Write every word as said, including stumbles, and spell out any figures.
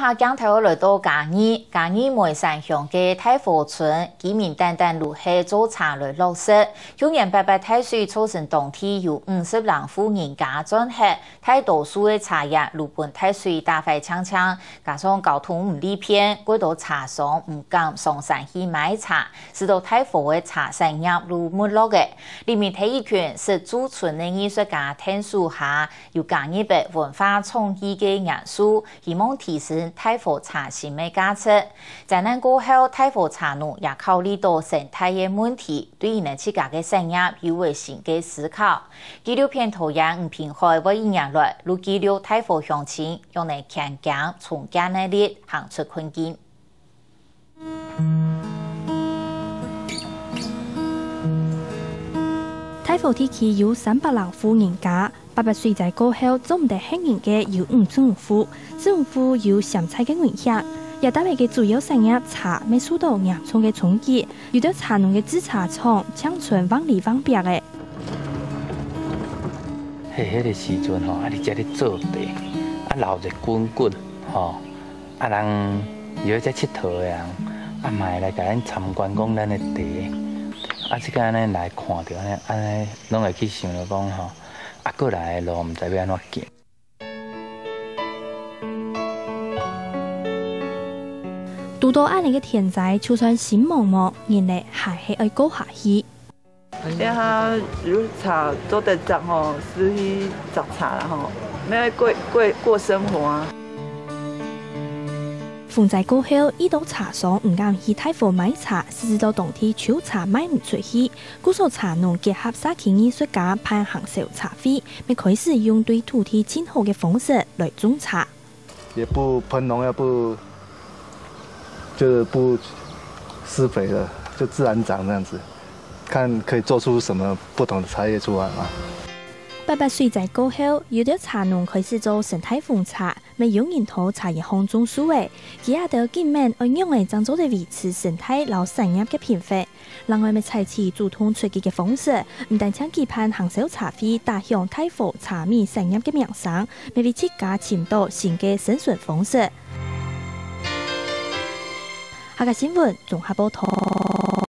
下鏡頭來到嘉義，嘉義梅山鄉个大和村，居民單單就係做茶來落食。舊年八八大水造成當地有五十零戶人家轉忒，大多數个茶葉就分大水打壞淨淨，加上交通毋利便，幾多茶商毋敢上山去買茶，使到大和个茶產業就沒落个。裡面第一群係駐村个藝術家𢯭手下， 有加入个文化創意个元素，希望提升大和茶心个價值。災難過後，大和茶農也考慮到生態个問題，對佢等自家个產業有了新个思考。紀錄片導演吳平海會一年來，就記錄大和鄉親仰仔堅強、重建个力，行出困境。 大和地區有三百零戶人家，八八水災過後，做毋得歇人个有五十五戶，十五戶有潛在个危險。這搭仔个主要產業茶乜受到嚴重个衝擊，有兜茶農个製茶廠淨伸橫裡橫壁仔。嘿，彼个時陣吼，啊，佇遮咧做茶，啊，鬧熱滾滾吼， 啊，人有一隻𨑨迌个人，啊，嘛會來共咱參觀講咱个茶，啊，這个按呢來看著按呢，按呢攏會去想著講吼，啊，過來个路毋知欲按怎行。堵著恁仔个天災，就算心茫茫，人仔還係愛過下去。 這下有茶做得摘吼，就去摘茶啦吼，愛過，過，過生活啊。風災過後，已多茶商毋敢去大和買茶，甚至到當地秋茶賣毋出去。故所茶農結合社區藝術家辦行銷茶會，乜開始用對土地盡好个方式來種茶。 也不噴農藥，不，就是不施肥了，就自然長這樣子，看可以做出什麼不同的茶葉出來嘛。八八水災過後，有兜茶農開始做生態紅茶，乜有人在茶園項種樹仔，佢兜緊問愛仰仔正做得維持生態摎產業个平衡。 另外，乜採取主動出擊个方式，毋單淨舉辦行銷茶會，打響大和茶米產業个名聲，乜為自家尋著新个生存方式。下個新聞綜合報導。